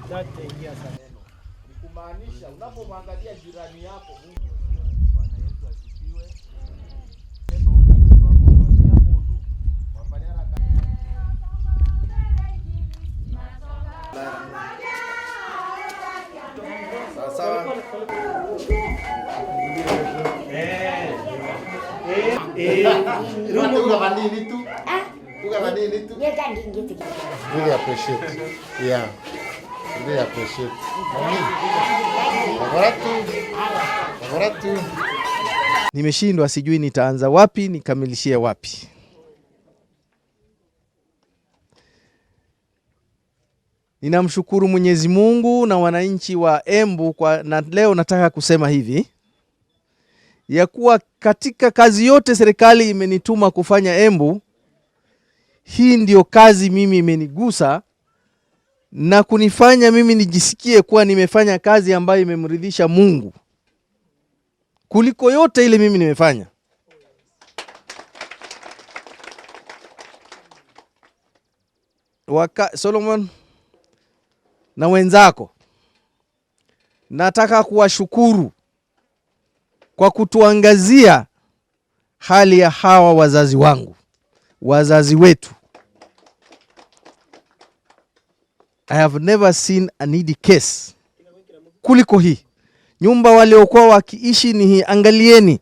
30 years ago. Ni kumaanisha unapomwangalia jirani yako Mungu. Bwana Yesu asifiwe. Neno twamuroria mundu wafanyara Sawa sawa. Uga vanini tu. Uga vanini tu. Really appreciate. Yeah. Really appreciate. Mami. Agora tu. Agora tu. Nimeshindwa, sijui nitaanza wapi nikamilishie wapi. Ninamshukuru Mwenyezi Mungu na wananchi wa Embu kwa, na leo nataka kusema hivi ya kuwa katika kazi yote serikali imenituma kufanya Embu, hii ndio kazi mimi imenigusa na kunifanya mimi nijisikie kuwa nimefanya kazi ambayo imemridhisha Mungu kuliko yote ile mimi nimefanya. Solomon na wenzako, nataka kuwashukuru kwa kutuangazia hali ya hawa wazazi wangu, wazazi wetu. I have never seen a needy case kuliko hii. Nyumba waliokuwa wakiishi ni hii. Angalieni,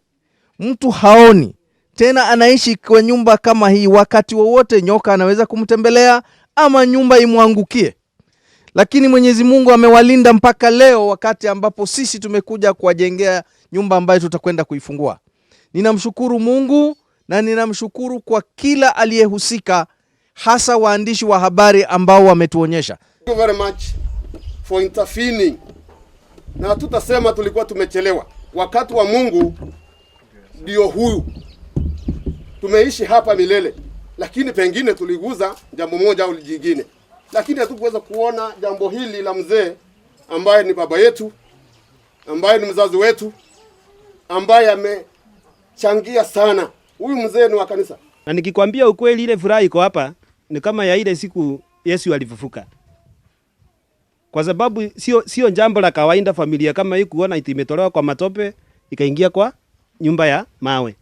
mtu haoni tena, anaishi kwa nyumba kama hii. Wakati wowote nyoka anaweza kumtembelea ama nyumba imwangukie, lakini Mwenyezi Mungu amewalinda mpaka leo, wakati ambapo sisi tumekuja kuwajengea nyumba ambayo tutakwenda kuifungua. Ninamshukuru Mungu na ninamshukuru kwa kila aliyehusika, hasa waandishi wa habari ambao wametuonyesha. Thank you very much for intervening. Na tutasema tulikuwa tumechelewa. Wakati wa Mungu ndio huyu. Tumeishi hapa milele, lakini pengine tuliguza jambo moja au jingine, lakini hatukuweza kuona jambo hili la mzee ambaye ni baba yetu, ambaye ni mzazi wetu, ambaye amechangia sana. Huyu mzee ni wa kanisa. Na nikikwambia ukweli, ile furaha iko hapa ni kama ya ile siku Yesu alifufuka, kwa sababu sio jambo la kawaida familia kama hii kuona iti imetolewa kwa matope ikaingia kwa nyumba ya mawe.